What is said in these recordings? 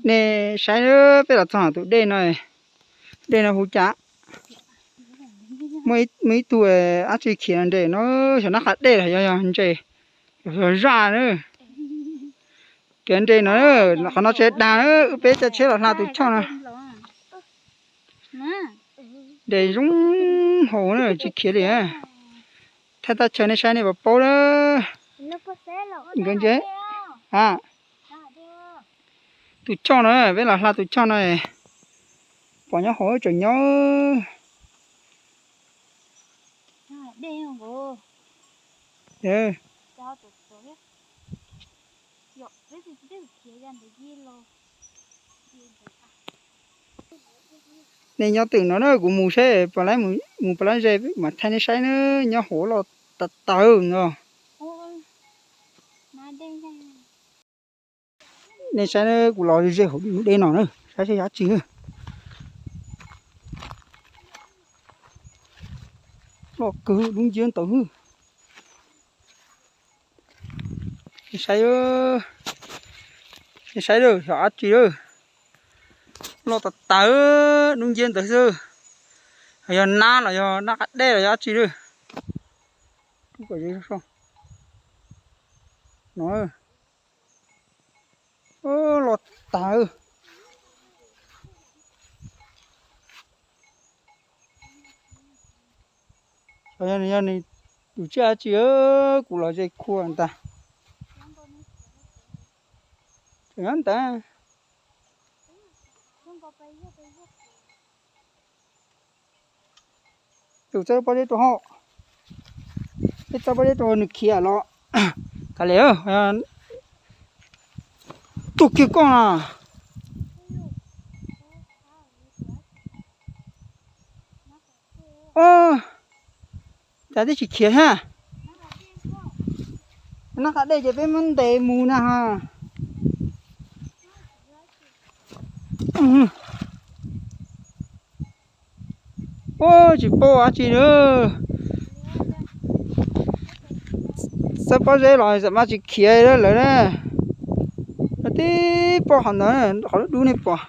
Nej saib, peb los txog tus dej no, dej no hu cas? Muaj ib tug dab tsi khiav nres no, xyov nab qa dej los yog, yog nres, yog zaj na. Khiav nres no, qhov no tsis dag na, wb peb caij tsheb los hla tus choj no. Nres zoo hauv na, tsis khiav li. Thaij thaj chaw nej saib nej puas paub na. Nkawd ntse. A, tus choj no, peb los hla tus choj no, pom nyob hauv tseem nyob. Nej nyob twm no na, kuv mus saib, mus pab lab ze mam thaij nej saib na, nyob hauv loj tas tas no. Nej saib, kuv los ze hauv dej no na, saib saib yog dab tsi. Loj kawg, dub nciab ntawd. Nej saib, nej saib lawm, xyov dab tsi lawm. Loj tas tas, dub nciab ntawd xwb. Yog nab los yog nab qa dej los yog dab tsi lawm. No, loj tas. Xyov yog nws tus tsiaj dab tsi, kuv los ze khua ntag. Tseem nyob ntawd. Tus txawb pob zeb rau hauv, ib txawb pob zeb rau nws khiav los. Kav liam, tuaj kiag koj na. Cas twb tsis khiav thiab. Nab qa dej ces peb muab ntes mus na ha. Ua tsis paub dab tsi na. Txawb pob zeb los xam mas tsis khiav lawm na. Tib pob qhov ntawd, qhov dub dub nej pom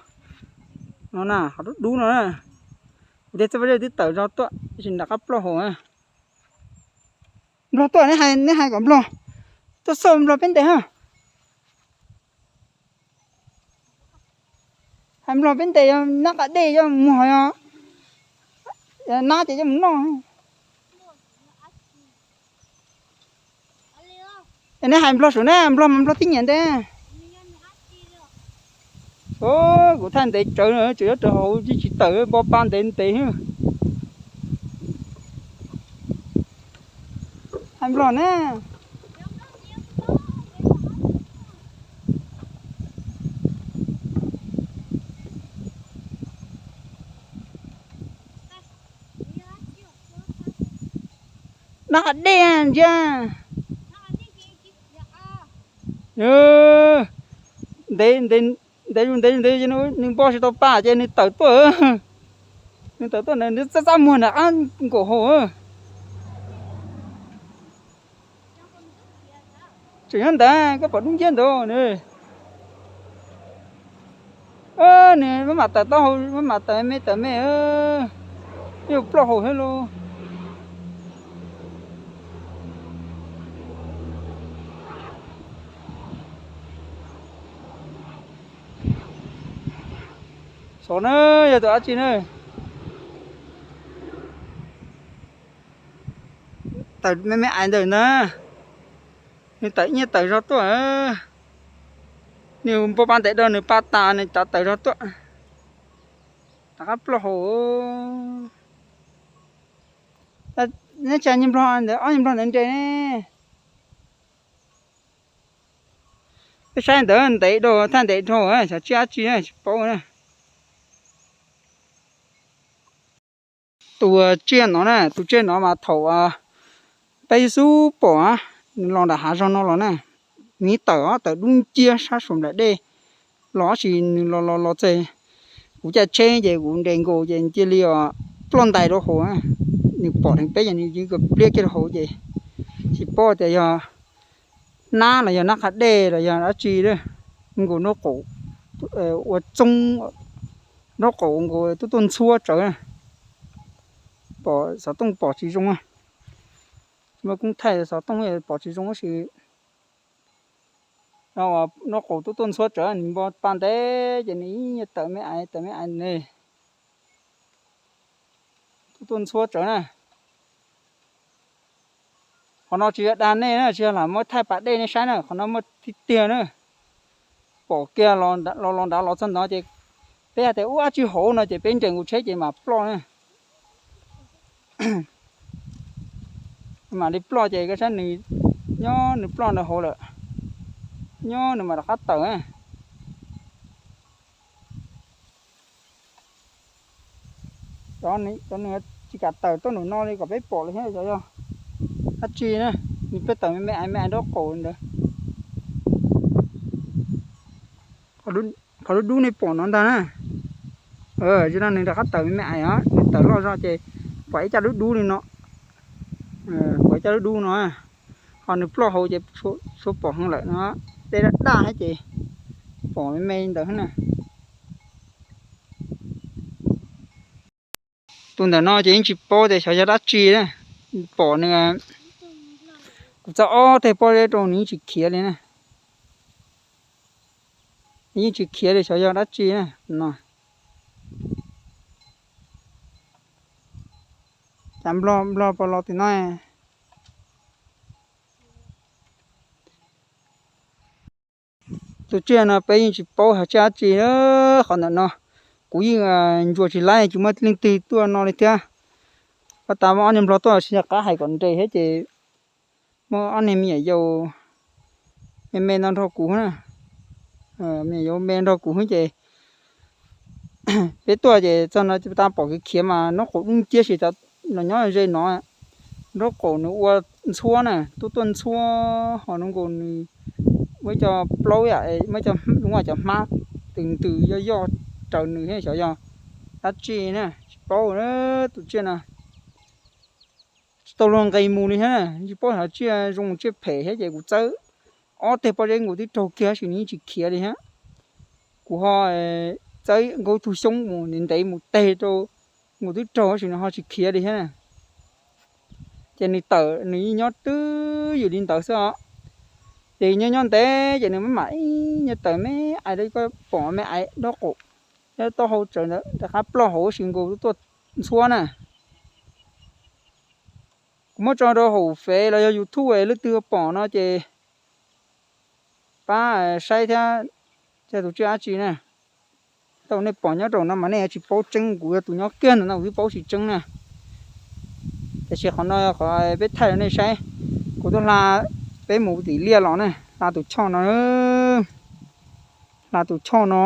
no na, qhov dub dub no na. Kuv tej txawb pob zeb twb tawm zog tuaj, tab sis nram qab ploj hauv. Nplog tuaj, nej hais, nej hais kom nplog tuaj xauj nplog peb ntes ha. Hais nplog peb ntes, yog nab qa dej yog muag, yog nab ces coj mus noj. Es nej hais nplog saum na, nplog mas nplog tib nyiam ntes. Kuv thaij ntev tsawv, tseem nyob rau hauv tsis tawm, npo pa ntev ntev. Hais nplog na. Nab qa dej ntsia. Ntev, ntev, ntev, ntev, nws npo tsis tau pa ces nws tawm tuaj. Nws tawm tuaj, nws txaj txaj muag nram qab nkaum hauv. Tseem nyob ntawd, koj pom dub nciab ntawd. Nws maj mam tawm taub hau, maj mam tawm me tawm me, yuav ploj hauv thiab lauj. Xyov na, yog tus dab tsi na. Tawm me me ais ntawm ntag. Nws tawm nyiaj tawm zog tuaj. Nws npo pa ntev rau nws pa tas nws cav tawm zog tuaj. Rov qab ploj hauv. Neb tsa nyiag nplog ntawd, ob nyiag nplog ntawd nres ne. Peb saib ntawd ntev dhau, thaj ntev dhau, xyov tsiaj dab tsi tsis paub na. Tus tsiaj no na, tus tsiaj no mas thaum peb xub pom nws los nram hav zoov no los na, nws tawm, tawm dub nciab sab saum nplaim dej los, tab sis nws los los los txog kuv caij tsheb ces kuv nres nkaus ces cia li ploj ntais rau hauv. Nws pom dheev peb ces nws cia li pliab kiag rau hauv ces tsis paub tias yog nab los yog nab qa dej los yog dab tsi, nkaus nraub qaum ua txoob nraub qaum nkaus tuaj tuaj ntxhuab tsawv na. Pom xov tooj pom tsis zoo na. Muaj koob thaij xov tooj pom tsis zoo tab sis nraub qaum tuaj tuaj ntxhuab tsawv, nws npo pa ntev ces nws ib nyuag tawm me aiv tawm me aiv ne. Tuaj tuaj ntxhuab tsawv na. Qhov no tsis yog dag nej na, tsis yog lam muab thaij pas dej nej saib na, qhov no muaj tiag tiag na. Pom kiag los los nrad los txog ntawd ces peb hais tias ub dab tsi hauv no ces peb nres nkaus tsheb ces mam ploj na. Mam li ploj ces koj saib nws nyob nws ploj ntawd hauv lawm, nyob nws mam rov qab tawm. Cov tsis kam tawm tuaj nraum no li kom peb pom li thiab, xyov yog dab tsi na. Nws pheej tawm me me aiv me aiv nraub qaum ntawd. Qhov dub dub nej pom no ntag na. Zaum no nws rov qab tawm me me aiv os, nws tawm loj zog ces pom ib caj dub dub li no. Pom ib caj dub dub no, ho nws ploj hauv ces tsuas pom heev lawm no. Dej daj daj thiab ces pom me me ntawd na. Tus ntawm no ces yeej tsis paub tias xyov yog dab tsi na. Pom nws, kuv txawb ob teg pob zeb rau nws yeej tsis khiav li na. Yeej tsis khiav li xyov yog dab tsi na no. Cas nplog nplog pos los tim no. Tus tsiaj no peb yeej tsis paub hais tsiaj dab tsi. Qhov ntawm no kuv yeej ntsuas tsis laib, tsis muaj leej twg tuaj no li thiab. Pab tas muaj ob niag nplog tuaj, tsis nco qab hais kom nres thiab ces muaj ob niag me nyuam yaus me me no nrog kuv na. Me nyuam yaus me nrog kuv ces peb tuaj ces txog no tas pom khiav khiav mas nraub qaum dub nciab, sis tas los nyob ze no. Nraub qaum nws ua ntxhuab na, tuaj tuaj ntxhuab ho nws nkaus nws muaj ib co plaub yam, muaj ib co, cov hmab ntws ntws yoj yoj raws nws thiab, xyov yog dab tsi na, tsis paub na. Tus tsiaj no tsis tau luag nqis mus li thiab, tsis paub xyov tsiaj zoo tsiaj phem thiab ces kuv txawb ob teg pob zeb nkaus twb raug kiag tab sis nws yeej tsis khiav li thiab. Kuv ho txawb nkaus tug xyoob mus ntev ntev mus teg rau nkaus twb raug tab sis nws ho tsis khiav li thiab. Ces nws tawm nws yeej nyob twj ywm li ntawd xwb os. Ces nyob nyob ntev ces nws mam ib nyuag tawm me aiv, koj pom me aiv nraub qaum thiab taub hau tsawv ntawd rov qab ploj hauv tab sis nkaus tuaj ntxhuab na. Kuv muab tso rau hauv Fev los yog YouTube, leej twg pom no ces pab saib thiab, tus tsiaj dab tsi na. Tau nej pom nyob rau no mas nej tsis paub tseeb, kuv yog tus nyob kiag ntawm no kuv twb paub tsis tseeb na. Tiam sis qhov no qhov peb thaij rau nej saib, kuv tuaj hla, peb mus tim liaj los na, hla tus choj no, hla tus choj no,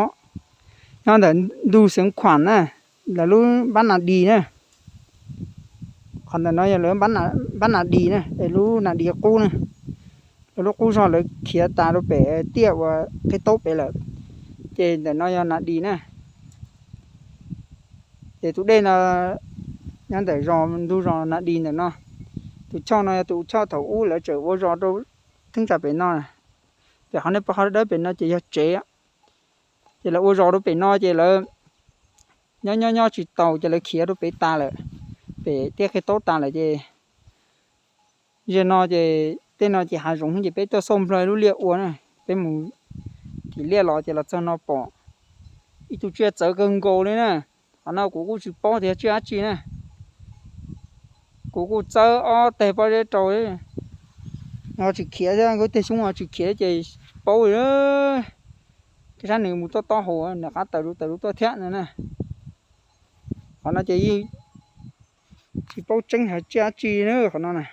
nyob ntawm ntug Xeev Khuam na, lawv lub npab Nas Dis na. Qhov ntawm no yog lawv npab Nas Dis na, es lub Nas Dis qub na. Lawv lub qub zog lawv khiav tas rau pem tiaj uas qhib taub pem lawm, ces ntawm no yog Nas Dis na. Ces tus dej no nyob ntawm zos, ntug zos Nas Dis ntawm no. Tus choj no yog tus choj thaum ub lawv tseem ua zos rau theeb tsam pem no. Ces qhov nej pom qhov dawb pem no ces yog tsev. Ces lawv ua zos rau pem no ces lawv nyob nyob nyob tsis taus ces lawv khiav rau pem tas lawm, pem tiaj qhib taub tas lawm ces zaum no ces tej no ces hav zoov ces peb tuaj xauj nplog lub liaj ua na. Peb mus tim liaj los ces los txog no pom ib tug tsiaj txawv kawg nkaus li na. Qhov no kuv kuj tsis paub tias tsiaj dab tsi na. Kuv kuj txawb ob teg pob zeb rau, ho tsis khiav thiab, nkawd tej xyoob ho tsis khiav ces tsis paub li. Koj saib nws mus tuaj taub hau nws rov qab tawm lub tawm lub tuaj thiab no na. Qhov no ces yeej tsis paub tseeb hais tsiaj dab tsi na qhov no na.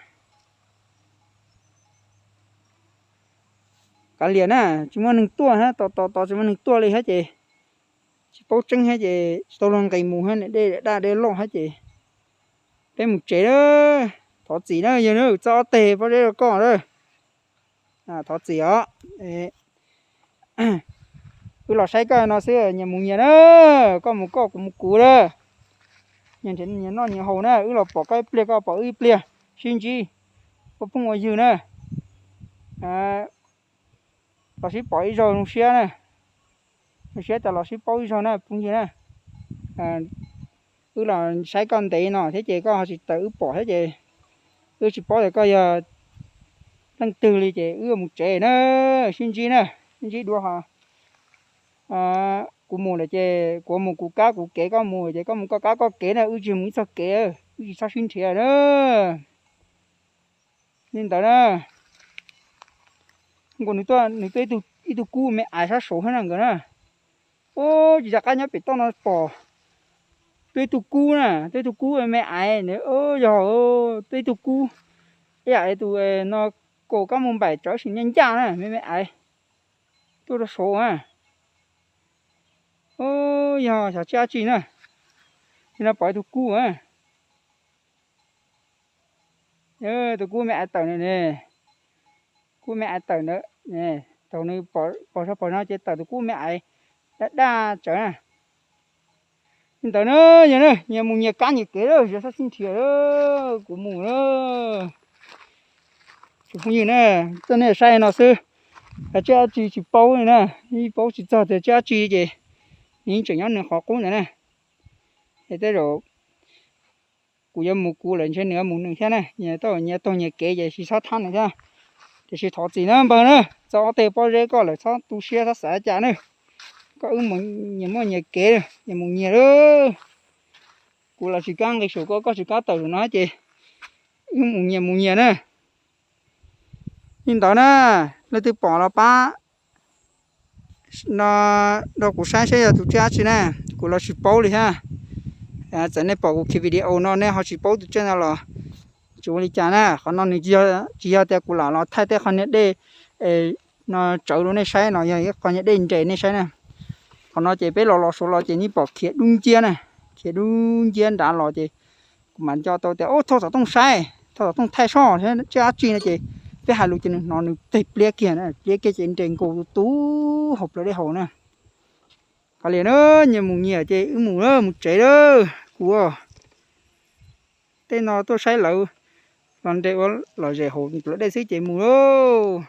Kav liam na, tsis muaj neeg tuaj thiab, tos tos tos tsis muaj neeg tuaj li thiab ces tsis paub tseeb thiab ces tsis tau luag nqis mus thiab, dej daj dej loj thiab ces peb mus tsev na. Thov txim na, yog na txawb ob teg pob zeb rau koj na. Thov txim os. Wb los saib koj no xwb, nyias mus nyias na, koj mus koj kuv mus kuv na. Nyias nrhiav nyias noj nyias haus na, wb los pom koj ib pliag koj pom wb ib pliag, sib ntsib ua phooj ua ywg na. Los sib pom ib zaug zoo siab na. Zoo siab tas los sib paub ib zaug na phooj ywg na. Wb los saib koj ntev no thiab ces koj ho tsis tawm wb pom thiab ces wb tsis paub tias koj yog leej twg li ces wb mus tsev na. Sib ntsib na, sib ntsib dua ho. Kuv mus lawm ces kuv mus kuv kab kuv kev, koj mus ces koj mus koj kab koj kev na, wb tsis mus ib txoj kev, wb tsis txhob sib nrhiav na. Li ntawd na, nkaus nws tuaj, nws tuaj ib tug kub me aiv sab saud thiab na nkawd na. Ub, tsis nco qab nyob pem toj no pom tuaj ib tug kub na, tuaj ib tug kub me aiv na, yog tuaj ib tug kub, ib yam li tus no kaum kab mus npaim tsawv sim ncaj ncaj na, me me aiv tuaj rau saud na. Ub, yog xyov tsiaj dab tsi na, li no pom ib tug kub na. Tus kub me aiv tawm na ne, kub me aiv tawm ntawd, thaum nws pom sab pom no ces tawm tus kub me aiv daj daj tsawv na. Li ntawd na, yog na, nyias mus nyias kab nyias kev lawm, tsis txhob sib nrhiav lawm, kuv mus lawm. Tus phooj ywg na, tuaj nej saib no xwb, tsiaj dab tsi tsis paub li na, yeej paub tsis txog tias tsiaj dab tsi ces nws yeej tseem nyob nws qhov qub ntawd na. Es tej zaum kuv yuav mus kuv lawm ntshe nws yuav mus nws thiab na, nyias tuaj nyias taug nyias kev ces tsis txhob thab nws thiab. Tiam sis thov txim na npawg na, txog ob teg pob zeb koj lawm txhob tu siab txhob xav cas na. Koj wb mus nyias muaj nyias kev, nyias mus nyias lawm. Kuv los tsis kam nqis saum koj, koj tsis kam tawm saum no ces wb mus nyias mus nyias na. Li ntawd na, leej twg pom los pab no rau kuv saib saib yog tus tsiaj dab tsi na, kuv los tsis paub li thiab. Txawm nej pom kuv khi video no nej ho tsis paub tus tsiaj no los tsis ua li cas na. Qhov no nws tsis yog tias kuv lam los thaij tej qhov niag dej no tsawv rau nej saib, no yog ib qho niag dej nres nej saib na. Qhov no ces peb los los suav los ces nej pom khiav dub nciab na, khiav dub nciab nrad los ces kuv mam nco tau tias thauj xov tooj saib, thauj xov tooj thaij soj tsiaj dab tsi no ces peb hais lus ces nws hnov nws teg pliab kiag na, pliab kiag ces nres nkaus tus tub hauv plawv dej haus na. Qhov li na, nyias mus nyias ces wb mus mus tsev lawm kuv. Tej no tuaj saib lawv los nres ua lom zem hauv plawv dej xwb ces mus lauj.